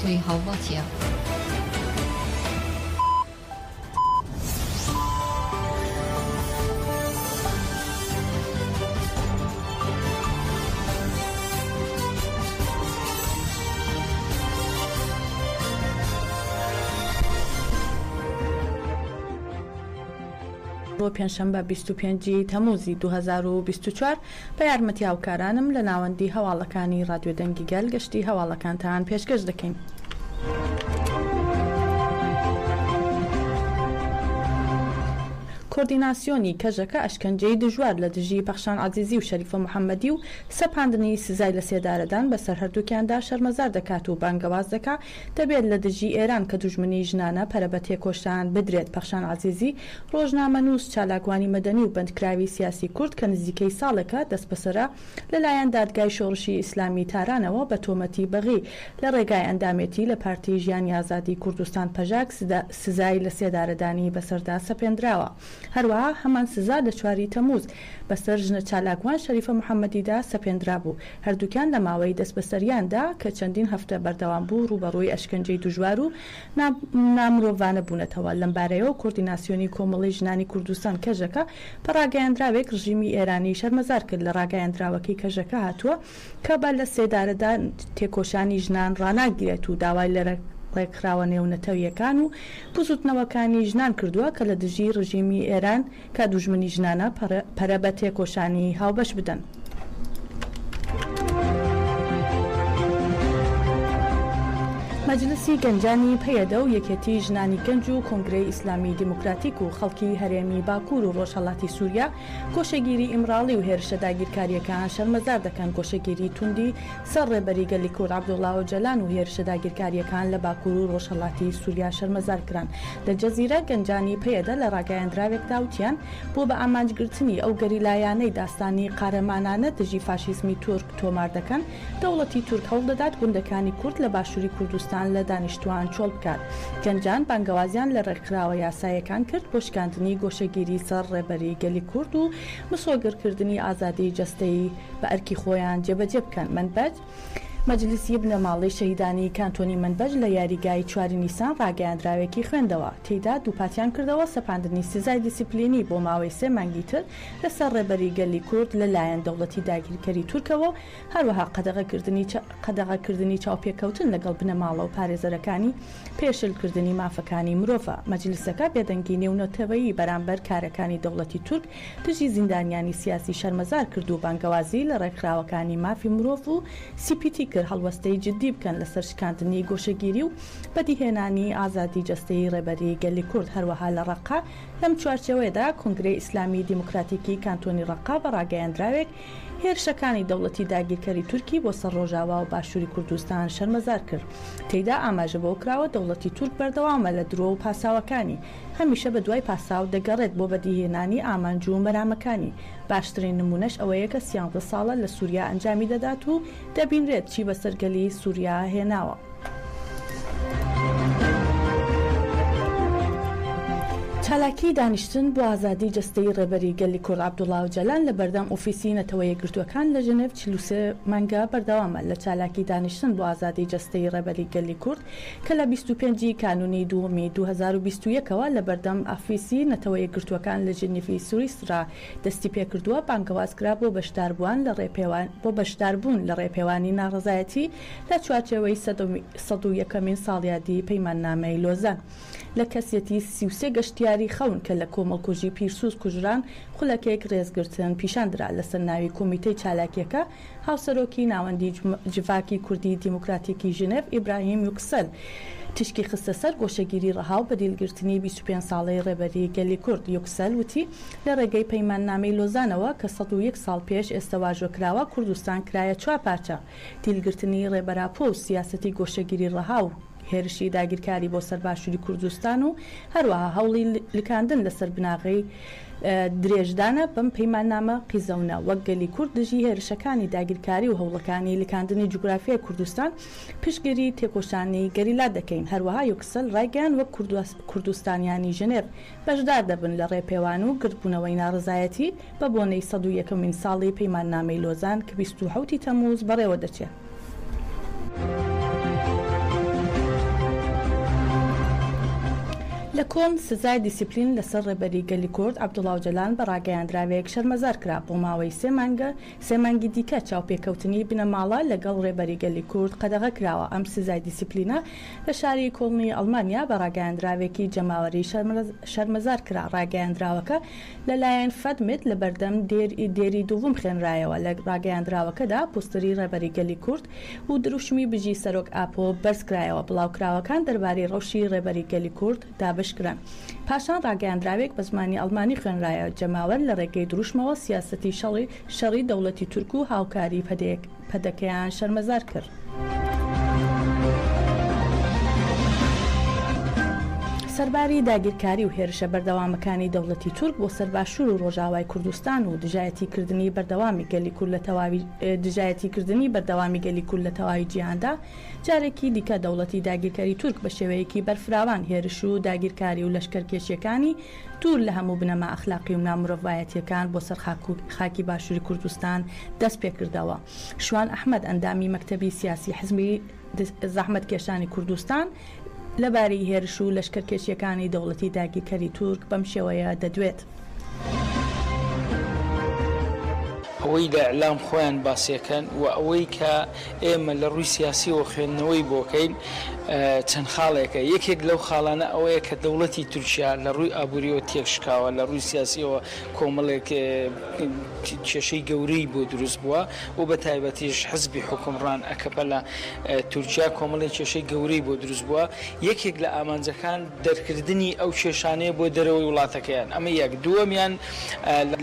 تۆی هاوڵاتیە. بۆ پێنجشەمبە 25 ی تەمووزی 2024 بە یارمەتی هاوکارانم لە ناوەندی هەواڵەکانی ڕادیۆ دەنگی گەل گەشتی هەواڵەکانتان پێشکەش دەکەین. کۆردیناسیۆنی کەژەکە ئەشکەنجەی دژوار لە دژی پەخشان عەزیزی و شەریفە محەمەدی و سەپاندنی سزای لەسێدارەدان بەسەر هەردووکیاندا شەرمەزار دەکات و بانگەواز دەکا دەبێت لە دژی ئێران کە دوژمنی ژنانە پەرە بە تێکۆشان بدرێت. پەخشان عەزیزی، ڕۆژنامەنووس، چالاکوانی مەدەنی و بەندکراوی سیاسی کورد کە نزیکەی ساڵێکە دەستبەسەرە، لەلایەن دادگای شۆڕشی ئیسلامی تارانەوە بە تۆمەتی بەغی لە ڕێگای ئەندامێتی لە پارتی ژیانی ئازادی کوردستان پەژاک سزای لەسێدارەدانی بەسەردا سەپێندراوە. هەروەها هەمان سزا لە چواری تەمووز بەسەر ژنە چالاکوان شەریفە محەمەدیدا سەپێندرابوو. هەردووکیان لە ماوەی دەستبەسەریاندا کە چەندین هەفتە بەردەوام بوو ڕووبەڕووی ئەشکەنجەی دوژوار و نامرۆڤانە بوونەتەوە. لەمبارەیەوە کۆردیناسیۆنی کۆمەڵەی ژنانی کوردستان، کەژەکە، بە ڕاگەیەندراوێک ڕژیمی ئێرانی شەرمەزار کرد. لە ڕاگەیەندراوەکەی کەژەکە هاتووە کە بە لە سێدارەدان تێکۆشانی ژنان ڕاناگیرێت و داوای لە ڕێکخراوە نێونەتەوییەکان و بزووتنەوەکانی ژنان کردووە کە لە دژی ڕژیمی ئێران کە دوژمنی ژنانە پەرە بە تێکۆشانی هاوبەش بدەن. مەجلسی گەنجانی پەیەدە و یەکێتی ژنانی گەنج و کۆنگرەی ئیسلامی دیموکراتیک و خەڵکی هەرێمی باکوور و ڕۆژهەڵاتی سووریا گۆشەگیری ئیمراڵی و هێرشە داگیرکارییەکان شەرمەزار دەکەن گۆشەگیری توندی سەر ڕێبەری گەلی کورد عەبدوڵا ئۆجەلان و هێرشە داگیرکارییەکان لە باکوور و ڕۆژهەڵاتی سووریا شەرمەزار کران. لە جزیرە گەنجانی پەیەدە لە ڕاگەیەندراوێکدا وتیان، بۆ بە ئامانجگرتنی ئەو گەریلایانەی داستانی قارەمانانە دژی فاشیزمی تورک تۆمار دەکەن، دەوڵەتی تورک هەوڵدەدات گوندەکانی کورد لە باشووری کوردستان لە دانیشتووان چۆڵ بکات. گەنجان بانگەوازیان لە ڕێکخراوە یاساییەکان کرد بۆ شکاندنی گۆشەگیری سەر ڕێبەری گەلی کورد و مسۆگەرکردنی ئازادی جەستەیی بە ئەرکی خۆیان جێبەجێ بکەن. مەنبەج، مەجلیسی بنەماڵەی شەهیدانی کانتۆنی مەنبەج لە یاریگای چواری نیسان ڕاگەیاندراوێکی خوێندەوە، تێیدا دووپاتیان کردەوە سەپاندنی سزای دیسیپلینی بۆ ماوەی سێ مانگی تر لەسەر ڕێبەری گەلی کورد لە لایەن دەوڵەتی داگیرکەری تورکەوە و هەروەها قەدەغەکردنی قەدەغەکردنی چاوپێکەوتن لەگەڵ بنەماڵە و پارێزەرەکانی پێشلکردنی مافەکانی مرۆڤە. مەجلیسەکە بێدەنگی نێونەتەوەیی بەرامبەر کارەکانی دەوڵەتی تورک دژی زیندانیانی سیاسی شەرمەزار کرد و بانگەوازی لە ڕێکخراوەکانی مافی مرۆڤ و سی پی تی کرد هەڵوەستەی جدی بکەن لەسەر شکاندنی گۆشەگیری و بەدیهێنانی ئازادی جەستەیی ڕێبەری گەلی کورد هەروەها لە ڕەققە لەم چوارچێوەیەدا کۆنگرەی ئیسلامی دیموکراتیکی کانتۆنی ڕەققە بە ڕاگەیەندراوێک هێرشەکانی دەوڵەتی داگیرکەری تورکی بۆ سەر ڕۆژاوا و باشووری کوردستان شەرمەزار کرد تێیدا ئاماژە بەوە کراوە دەوڵەتی تورک بەردەوامە لە درۆ و پاساوەکانی هەمیشە بەدوای پاساو دەگەڕێت بۆ بەدیهێنانی ئامانج و مەرامەکانی، باشترین نموونەش ئەوەیە کە سیانزە ساڵە لە سووریا ئەنجامی دەدات و دەبینرێت چی بەسەر گەلی سووریا هێناوە. چالاکیی دانیشتن بۆ ئازادی جەستەیی ڕێبەری گەلی کورد عەبدوڵا ئۆجالان لە بەردەم ئۆفیسی نەتەوە یەکگرتووەکان لە ژنێڤ 43 مانگە بەردەوامە لە چالاکی دانیشتن بۆ ئازادی جەستەیی ڕێبەری گەلی کورد کە لە 25 ی کانوونی دووەمی 2021 ەوە لە بەردەم ئافیسی نەتەوە یەکگرتووەکان لە ژنیڤی سویسرا دەستیپێکردووە، بانگەواز کرا بۆ بەشداربووان لە ڕێپێوان بۆ بەشداربوون لە ڕێپێوانی ناڕەزایەتی لە چوارچێوەی سەدویەکەمین ساڵیادی پەیماننامەی لۆزان لە کەسیەتی 33 گەشتیاری خەون کە لە کۆمەڵکوژی پیرسوس کوژران خولەکێک ڕێزگرتن پیشاندرا لەسەر ناوی کۆمیتەی چالاکیەکە هاوسەرۆکی ناوەندی جڤاکی کوردی دیموکراتیکی ژنێڤ ئیبراهیم یوکسەل تیشکی خستە سەر گۆشەگیری ڕەها و بەدیلگرتنی 25 ساڵەی ڕێبەری گەلی کورد. یوکسەل وتی، لە ڕێگەی پەیماننامەی لۆزانەوە کە 101 ساڵ پێش ئێستە واژۆ کراوە، کوردستان کرایە چوار پارچە. دیلگرتنی ڕێبەر ئاپۆ و سیاسەتی گۆشەگیری ڕەها و هێرشی داگیرکاری بۆ سەر باشووری کوردستان و هەروەها هەوڵی لکاندن لەسەر بناغەی درێژدانە بەم پەیماننامە قیزەونە وەک گەلی کورد دژی هێرشەکانی داگیرکاری و هەوڵەکانی لکاندنی جوگرافیای کوردستان پشتگیری تێکۆشانی گەریلا دەکەین. هەروەها یوکسەل ڕایگەیاند وەک کوردستانیانی ژنێڤ بەشدار دەبن لە ڕێپێوان و گردبوونەوەی ناڕەزایەتی بە بۆنەی 101مین ساڵی پەیماننامەی لۆزان کە 27 ی تەمووز بەڕێوە دەچێ. لە کۆڵن سزای دیسیپلین لەسەر ڕێبەری گەلی کورد عەبدوڵا ئۆجەلان بە ڕاگەیاندراوێک شەرمەزار کرا، بۆ ماوەی سێ مانگە سێ مانگی دیکە چاوپێکەوتنی بنەماڵە لەگەڵ ڕێبەری گەلی کورد قەدەغە کراوە، ئەم سزای دیسیپلینە لە شاری کۆڵنی ئەڵمانیا بە ڕاگەیاندراوێکی جەماوەری شەرمەزار کرا، ڕاگەیاندراوەکە لەلایەن فەدمت لە بەردەم دێری دووم خوێنرایەوە، لە ڕاگەیاندراوەکەدا پۆستەری ڕێبەری گەلی کورد و دروشمی بژی سەرۆک ئاپۆ بەرزکرایەوە، بڵاوکراوەکان دەربارەی ڕەوشی ڕێبەری گەلی کورد دابەشکران. پاشان ڕاگەیاندراوێک بە زمانی ئەڵمانی خوێنرایەوە، جەماوەر لە ڕێگەی دروشمەوە سیاسەتی شەڕی دەوڵەتی تورک و هاوکاری پەدەکەیان شەرمەزار کرد. سەرباری داگیرکاری و هێرشە بەردەوامەکانی دەوڵەتی تورک بۆ سەر باشوور و ڕۆژاوای کوردستان و دژایەتی کردنی بەردەوامی گەلی کورد لە تەواوی دژایەتی کردنی بەردەوامی گەلی کورد لە تەواوی جیهاندا، جارێکی دیکە دەوڵەتی داگیرکەری تورک بە شێوەیەکی بەرفراوان هێرش و داگیرکاری و لەشکەرکێشیەکانی دوور لە هەموو بنەما ئەخلاقی و نامرۆڤایەتیەکان بۆ سەر خاک و خاکی باشووری کوردستان دەست پێکردەوە. شوان ئەحمەد ئەندامی مەکتەبی سیاسی حزبی زەحمەتکێشانی کوردستان لەبارەی هێرش و لەشکەرکێشیەکانی دەوڵەتی داگیرکەری تورک بەم شێوەیە دەدوێت. ئەوەی لە ئیعلام خۆیان باسیەکەن و ئەوەی کە ئێمە لە ڕووی سیاسیەوە خوێندنەوەی بۆ کەین چەند خاڵێکە، یەکێک لەو خاڵانە ئەوەیە کە دەوڵەتی تورکیا لە ڕووی ئابووریەوە تێکشکاوە، لە ڕووی سیاسیەوە کۆمەڵێک کێشەی گەورەی بۆ دروست بووە و بە تایبەتیش حزبی حوکمڕان ئەکەپە لە تورکیا کۆمەڵێک کێشەی گەورەی بۆ دروست بووە، یەکێک لە ئامانجەکان دەرکردنی ئەو کێشانەیە بۆ دەرەوەی وڵاتەکەیان، ئەمە یەک، دووەمیان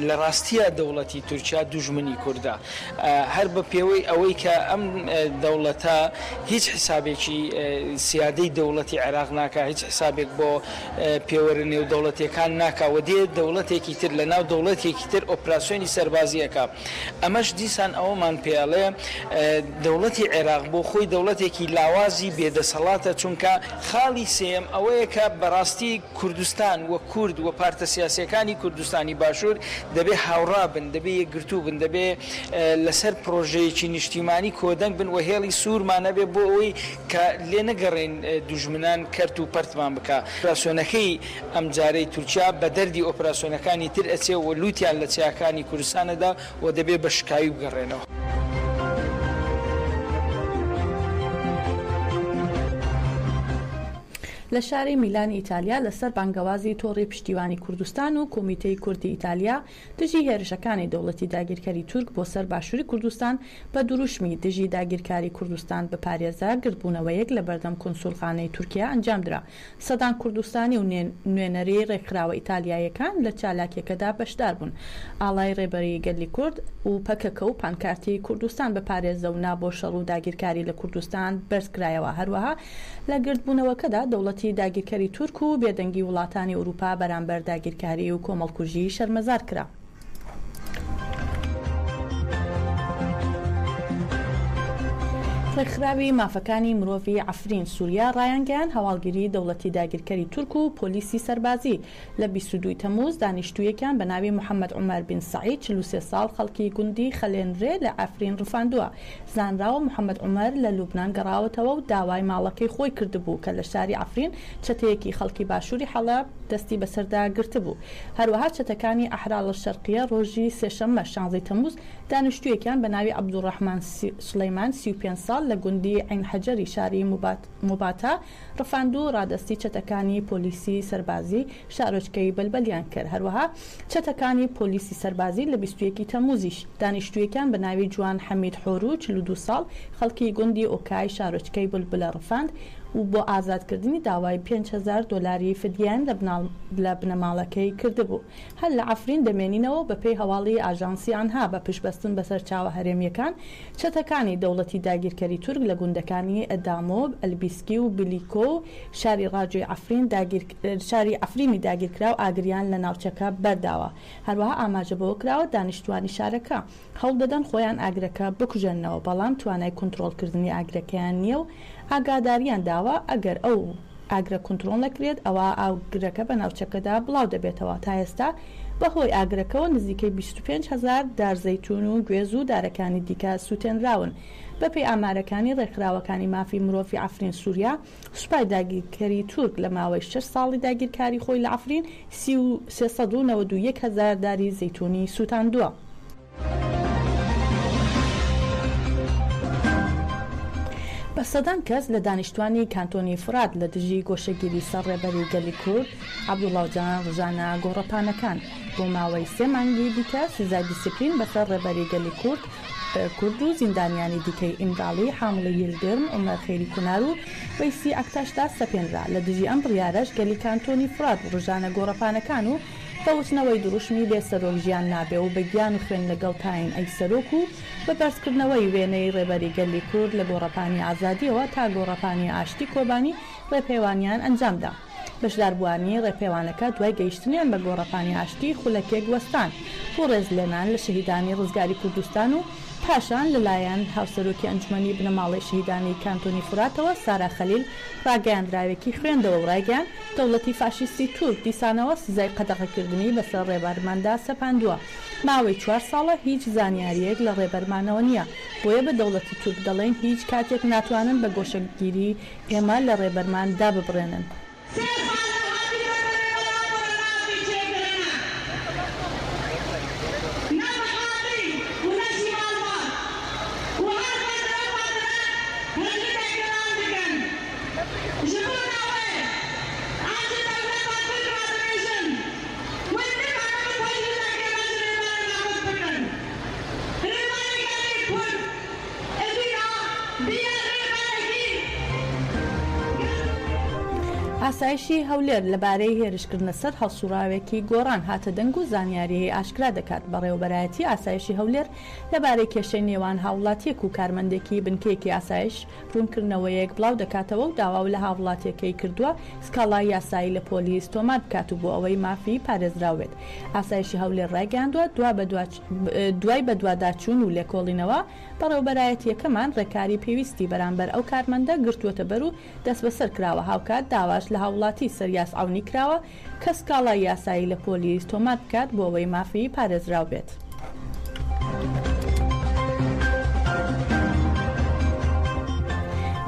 لە ڕاستیا دەوڵەتی تورکیا دوژمنی کوردە هەر بە پێوەی ئەوەی کە ئەم دەوڵەتە هیچ حسابێکی سیادەی دەوڵەتی عێراق ناکا، هیچ حسابێک بۆ پێوەرە نێودەوڵەتیەکان ناکا و دێ دەوڵەتێکی تر لە ناو دەوڵەتێکی تر ئۆپراسیۆنی سەربازی ئەکا. ئەمەش دیسان ئەوەمان پێ ئەڵێ دەوڵەتی عێراق بۆ خۆی دەوڵەتێکی لاوازی بێ دەسەڵاتە چونکە خاڵی سێیەم ئەوەیە کە بەڕاستی کوردستان و کورد و پارتە سیاسیەکانی کوردستانی باشوور دەبێ هاوڕا بن، دەبێ یەکگرتوو بن، دەبێ لەسەر پرۆژەیەکی نیشتیمانی کۆدەنگ بن و هێڵی سوورمان هەبێ بۆ ئەوەی کە لێ نەگەڕێین دوژمنان کەرت و پەرتمان بکا. ئۆپراسیۆنەکەی ئەمجارەی تورکیا بە دەردی ئۆپراسیۆنەکانی تر ئەچێ و لوتیان لە چیاکانی کوردستان ئەدا و دەبێ بە شکاوی بگەڕێنەوە. لە شاری میلانی ئیتالیا لەسەر بانگەوازی تۆڕی پشتیوانی کوردستان و کۆمیتەی کوردی ئیتالیا دژی هێرشەکانی دەوڵەتی داگیرکەری تورک بۆ سەر باشوری کوردستان بە دروشمی دژی داگیرکاری کوردستان بپارێزە گردبوونەوەیەک لە بەردەم کونسوڵخانەی تورکیا ئەنجامدرا. سەدان کوردستانی و نوێنەری ڕێکخراوە ئیتالیاییەکان لە چالاکیەکەدا بەشداربوون. ئاڵای ڕێبەری گەلی کورد و پەکەکە و پانکارتی کوردستان بپارێزە و نا بۆ شەڕ و داگیرکاری لە کوردستان بەرزکرایەوە. هەروەها لە گردبوونەوەکەدا دەوڵەتی داگیرکەری تورک و بێدەنگی وڵاتانی ئوروپا بەرامبەر داگیرکاری و کۆمەڵکوژی شەرمەزار کرا. ڕێکخراوی مافەکانی مرۆڤی عەفرین سوریا ڕایانگەیاند، هەواڵگریی دەوڵەتی داگیرکەری تورک و پۆلیسی سەربازی لە 22 ی تەمووز دانیشتوویەکیان بە ناوی محەمەد عومەر بن سەعید 43 ساڵ خەڵکی گوندی خەلێنرێ لە عەفرین ڕفاندووە. زانراوە محەمەد عومەر لە لوبنان گەڕاوەتەوە و داوای ماڵەکەی خۆی کردبوو کە لە شاری عەفرین چەتەیەکی خەڵکی باشووری حەڵەب دەستی بەسەردا گرتبوو. هەروەها چەتەکانی ئەحرار ئەلشەرقیە ڕۆژی سێشەممە شانزەی تەمووز دانیشتوویەکیان بە ناوی عەبدولڕەحمان سولەیمان 35 ساڵ لە گوندی عەین حەجەری شاری موباتا ڕفاند و ڕادەستی چەتەکانی پۆلیسی سەربازی شارۆچکەی بەلبەلیان کرد. هەروەها چەتەکانی پۆلیسی سەربازی لە 21 ی تەمووزیش دانیشتوویەکیان بە ناوی جوان حەمید حۆرو 42 ساڵ خەڵکی گوندی ئۆکای شارۆچکەی بلبلە ڕفاند و بۆ ئازادکردنی داوای 5000 دۆلاری فدیەیان لە بنەماڵەکەی کردبوو. هەر لە عەفرین دەمێنینەوە و بەپێی هەواڵی ئاژانسی ئانها بە پشتبەستن بە سەرچاوە هەرێمییەکان، چەتەکانی دەوڵەتی داگیرکەری تورک لە گوندەکانی ئەدامۆب، ئەلبیسکی و بلیکۆ و شاری ڕاجۆی عەفرین شاری عەفرینی داگیرکراو ئاگریان لە ناوچەکە بەرداوە. هەروەها ئاماژە بەوە کراوە دانیشتووانی شارەکە هەوڵدەدەن خۆیان ئاگرەکە بکوژێننەوە، بەڵام توانای کونترۆڵکردنی ئاگرەکەیان نییە و ئاگاداریان داوە ئەگەر ئەو ئاگرە کونترۆڵ نەکرێت ئەوا ئاگرەکە بە ناوچەکەدا بڵاو دەبێتەوە. تا ئێستا بەهۆی ئاگرەکەوە نزیکەی 25 هەزار دار زەیتوون و گوێز و دارەکانی دیکە سووتێنراون. بەپێی ئامارەکانی ڕێکخراوەکانی مافی مرۆڤی عەفرین سووریا، سوپای داگیرکەری تورک لە ماوەی شەش ساڵی داگیرکاری خۆی لە عەفرین 391 هەزار داری زەیتوونی سووتاندووە. بە سەدان کەس لە دانیشتوانی کانتۆنی فرات لە دژی گۆشەگیری سەر ڕێبەری گەلی کورد عەبدوڵا ئۆجالان ڕژانە گۆڕەپانەکان. بۆ ماوەی سێ مانگی دیکە سزای دیسیپلین بەسەر ڕێبەری گەلی کورد کورد و زیندانیانی دیکەی ئیمراڵی حامڵی یلدرم، عومەر خەیری کونار و وەیسی ئەکتاشدا سەپێنرا. لە دژی ئەم بڕیارەش گەلی کانتۆنی فرات ڕژانە گۆڕەپانەکان و بە وتنەوەی دروشمی بێ سەرۆک ژیان نابێ و بە گیان و خوێن لەگەڵتاین ئەی سەرۆک و بە بەرزکردنەوەی وێنەی ڕێبەری گەلی کورد لە گۆڕەپانی ئازادییەوە تا گۆڕەپانی ئاشتی کۆبانی ڕێپێوانیان ئەنجامدا. بەشداربووانی ڕێپێوانەکە دوای گەیشتنیان بە گۆڕەپانی ئاشتی خولەکێک وەستان بۆ ڕێزلێنان لە شەهیدانی ڕزگاری کوردستان و پاشان لەلایەن هاوسەرۆکی ئەنجومەنی بنەماڵەی شەهیدانی کانتۆنی فوراتەوە سارا خەلیل ڕاگەیاندراوێکی خوێندەوە و ڕایگەیاند، دەوڵەتی فاشیستی تورک دیسانەوە سزای قەدەغەکردنی بەسەر ڕێبەرماندا سەپاندووە. ماوەی چوار ساڵە هیچ زانیارییەک لە ڕێبەرمانەوە نییە، بۆیە بە دەوڵەتی تورک دەڵێین هیچ کاتێک ناتوانن بە گۆشەگیری ئێمە لە ڕێبەرمان داببڕێنن. سێ ساڵە هاتی بە بەڕێوەرابووە چێکردنە نە بەحاڵی و نە ژی ماڵبات و هەر بەدرە بەدرە هەنگتە گران دکەن ژ بۆ ناوێ ئەم ژ دەولەتا تورک را دبێژن وێ نکاربن تەجریدەکێ مە ژ رێبەرێ مە قوت بکەن رێبەرێ گەلێ کورد ئدیا بیە رێبەرەکی ئاسایشی هەولێر لەبارەی هێرشکردنە سەر هەڵسوڕاوێکی گۆڕان هاتە دەنگ و زانیاریی ئاشکرا دەکات. بەڕێوەبەرایەتی ئاسایشی هەولێر لەبارەی کێشەی نێوان هاوڵاتییەک و کارمەندێکی بنکەیەکی ئاسایش ڕوونکردنەوەیەک بڵاودەکاتەوە و داواو لە هاوڵاتییەکەی کردووە سکاڵای یاسایی لە پۆلیس تۆمار بکات و بۆ ئەوەی مافی پارێزراو بێت. ئاسایشی هەولێر ڕایگەیاندووە، دوای بەدواداچوون و لێکۆڵینەوە، بەڕێوەبەرایەتییەکەمان ڕێکاری پێویستی بەرامبەر ئەو کارمەندە گرتووەتەبەر و دەستبەسەر کراوە، هاوکات داواش لە هاوڵاتی سەریاس عەونی کراوە کە سکاڵای یاسایی لە پۆلیس تۆمار بکات بۆ ئەوەی مافی پارێزراو بێت.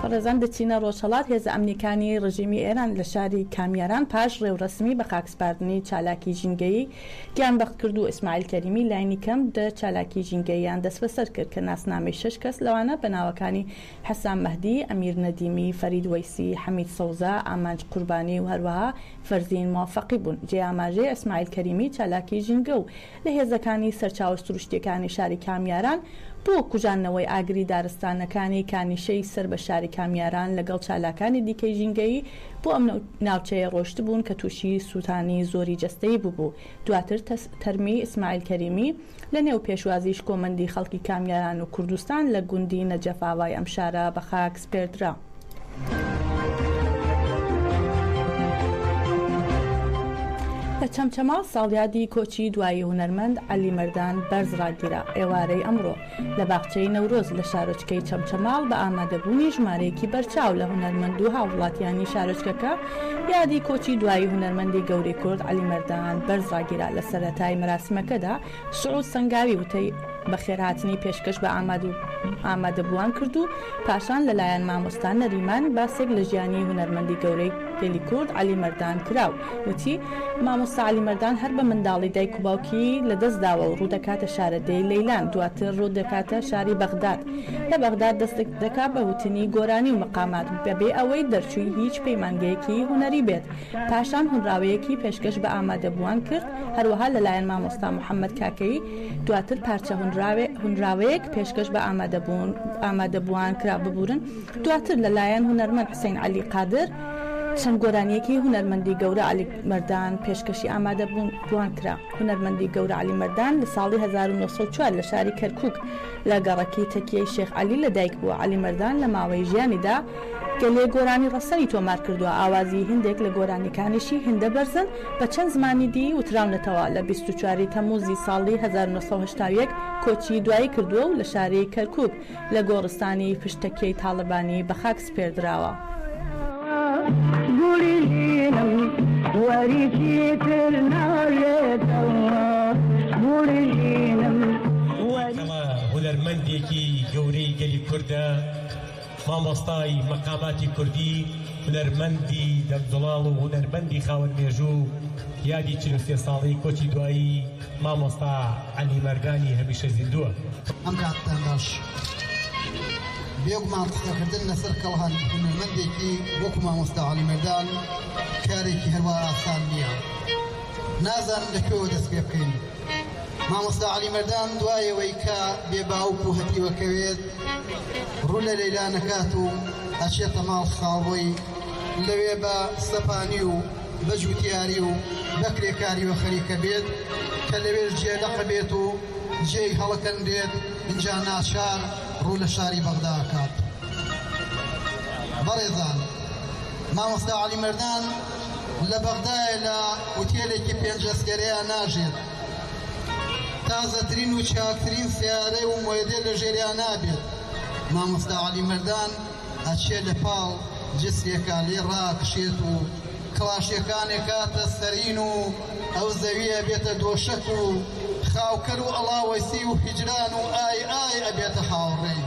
بەڕێزان دەچینە ڕۆژهەڵات، هێزە ئەمنیەکانی ڕژیمی ئێران لە شاری کامیاران پاش ڕێوڕەسمی بەخاکسپاردنی چالاکی ژینگەیی گیانبەختکردوو ئیسماعیل کەریمی لاینی کەم دە چالاکی ژینگەییان دەستبەسەر کرد کە ناسنامەی شەش کەس لەوانە بە ناوەکانی حەسام مەهدی، ئەمیر نەدیمی، فەرید وەیسی، حەمید سەوزە، ئامانج قوربانی و هەروەها فەرزین موافەقی بوون. جێی ئاماژەیە ئیسماعیل کەریمی چالاکی ژینگە و لە هێزەکانی سەرچاوە سروشتییەکانی شاری کامیاران بۆ کوژاندنەوەی ئاگری دارستانەکانی کانیشەی سەر بە شاری کامیاران لەگەڵ چالاکانی دیکەی ژینگەیی بۆ ئەم ناوچەیە ڕۆیشتبوون کە تووشی سووتانی زۆری جەستەیی ببوو. دواتر تەرمی ئیسماعیل کەریمی لە نێو پێشوازی شکۆمەندی خەڵکی کامیاران و کوردستان لە گوندی نەجەفاوای ئەم شارە بە خاک سپێردرا. لە چەمچەماڵ ساڵیادی کۆچی دوایی هونەرمەند عەلی مەردان بەرز ڕاگیرا. ئێوارەی ئەمڕۆ لە باخچەی نەورۆز لە شارۆچکەی چەمچەماڵ بە ئامادەبوونی ژمارەیەکی بەرچاو لە هونەرمەند و هاووڵاتیانی شارۆچکەکە یادی کۆچی دوایی هونەرمەندی گەورەی کورد عەلی مەردان بەرز ڕاگیرا. لە سەرەتای مەراسیمەکەدا سعود سەنگاوی وتەی بەخێرهاتنی پێشکەش بە ئامادەبووان کرد و پاشان لەلایەن مامۆستا نەریمان باسێک لە ژیانی هونەرمەندی گەورەی گەلی کورد عەلی مەردان کرا و وتی، مامۆستا عەلی مەردان هەر بە منداڵی دایک و باوکی لەدەست داوە و ڕوودەکاتە شارەدێی لەیلان، دواتر ڕوودەکاتە شاری بەغداد. لە بەغداد دەست دەکا بە وتنی گۆرانی و مەقامات بەبێ ئەوەی دەرچووی هیچ پەیمانگەیەکی هونەری بێت. پاشان هونراوەیەکی پێشکەش بە ئامادەبووان کرد، هەروەها لەلایەن مامۆستا محەمەد کاکەیی دواتر پارچە هونراوەیەک پێشکەش بە ئامادەبووان کرا ببورن دواتر لەلایەن هونەرمەند حسین عەلی قادر چەند گۆرانییەکی هونەرمەندی گەورە عەلی مەردان پێشکەشی ئامادەبووان کرا. هونەرمەندی گەورە عەلی مەردان لە ساڵی 1904 لە شاری کەرکووک لە گەڕەکی تەکیەی شێخ عەلی لەدایک بووە. عەلی مەردان لە ماوەی ژیانیدا گەلێ گۆرانی ڕەسەنی تۆمار کردووە، ئاوازی هیندێک لە گۆرانیکانیشی هیندە بەرزن بە چەند زمانی دی وتراونەتەوە. لە 24 ی تەممووزی ساڵی 1981 کۆچی دوایی کردووە و لە شاری کەرکووک لە گۆڕستانی پشت تەکیەی تاڵەبانی بە خاک سپێردراوە. گوڵی لینم وەری چیتر ناژێتەوە. هونەرمەندێکی گەورەی گەلی کوردە، مامۆستای مەقاماتی کوردی، هونەرمەندی دەنگزوڵاڵ و هونەرمەندی خاوەن مێژوو، یادی 43 ساڵەی کۆچی دوایی مامۆستا عەلی مەردانی هەمیشە زیندووە. ئەم کاتتان باش. بێگومان قسەکردن لەسەر کەڵهن هونەرمەندێکی وەکو مامۆستا عەلی مەردان کارێکی هەروا ئاسان نییە. نازانم لە کوێوە دەست پێ بکەین. مامۆستا عەلی مەردان دوایەوەی کە بێ باوک و هەتیوەکەوێت ڕوو لە لەیلا نەکات و ئەچێتە ماڵ خاڵۆی لەوێ بە سەپانی و بە جوتیاری و بە کرێکاریوە خەریکە بێت کە لەوێش جێ لەقە بێت و جێی هەڵەکەنرێت ئینجا ناچار ڕوو لە شاری بەغدا ئەکات. بەڕێزان مامۆستا عەلی مەردان لە بەغدایە لە ئوتێلێکی پێنج ئەستێرەیا ناژێت، تازەترین و چاکترین سەیارە و مۆدێل لە ژێریا نابێت، مامۆستا عەلی مەردان ئەچێ لە پاڵ جسرێکا لێ ڕاکشێت و کڵاشەکان ئەکاتە سەرین و ئەو زەویە ئەبێتە دۆشەک و خاوکەر و ئەڵاوەسی و هیجران و ئای ئای ئەبێتە هاوڕێی.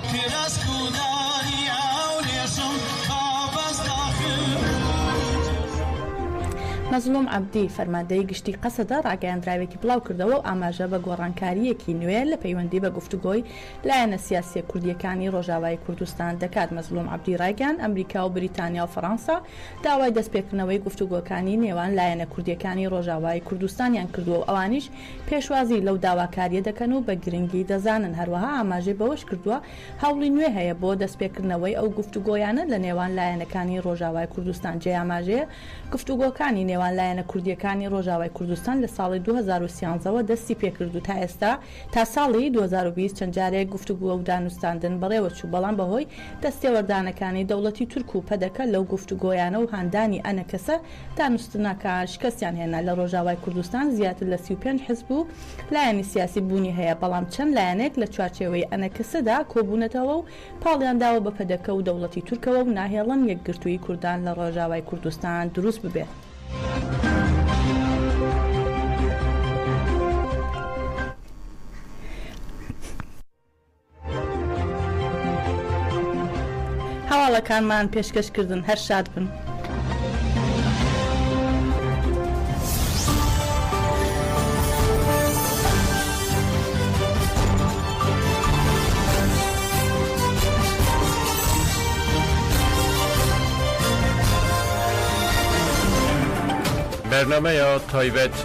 مەزڵوم عەبدی، فەرماندەی گشتی قەسەدە ڕاگەیاندراوێکی بڵاوکردەوە و ئاماژە بە گۆڕانکارییەکی نوێ لە پەیوەندی بە گفتوگۆی لایەنە سیاسییە کوردییەکانی ڕۆژاوای کوردستان دەکات. مەزڵوم عەبدی ڕایگەیاند، ئەمریکا و بریتانیا و فەڕانسا داوای دەستپێکردنەوەی گفتوگۆکانی نێوان لایەنە کوردییەکانی ڕۆژاوای کوردستانیان کردووە و ئەوانیش پێشوازی لەو داواکارییە دەکەن و بە گرنگی دەزانن. هەروەها ئاماژەی بەوەشکردووە، هەوڵی نوێ هەیە بۆ دەستپێکردنەوەی ئەو گفتوگۆیانە لە نێوان لایەنەکانی ڕۆژاوای کوردستان. جێی ئاماژەیە گفتوگۆکانی نێوان لایەنە کوردییەکانی ڕۆژاوای کوردستان لە ساڵی 2013 وە دەستی پێکرد و تا ئێستا تا ساڵی 2020 چەند جارێک گفتوگۆ و دانوستاندن بەڕێوەچوو، بەڵام بەهۆی دەستێوەردانەکانی دەوڵەتی تورک و پەدەکە لەو گفتوگۆیانە و هاندانی ئەنەکەسە دانوستنەکان شکستیان هێنا. لە ڕۆژاوای کوردستان زیاتر لە 35 حزب و لایەنی سیاسی بوونی هەیە، بەڵام چەند لایەنێک لە چوارچێوەی ئەنەکەسەدا کۆبوونەتەوە و پاڵیان داوە بە پەدەکە و دەوڵەتی تورکەوە و ناهێڵن یەکگرتوویی کوردان لە ڕۆژاوای کوردستان دروست ببێت. هەواڵەکانمان پێشکەش کردن هەر شاد بن. Bernameya taybet.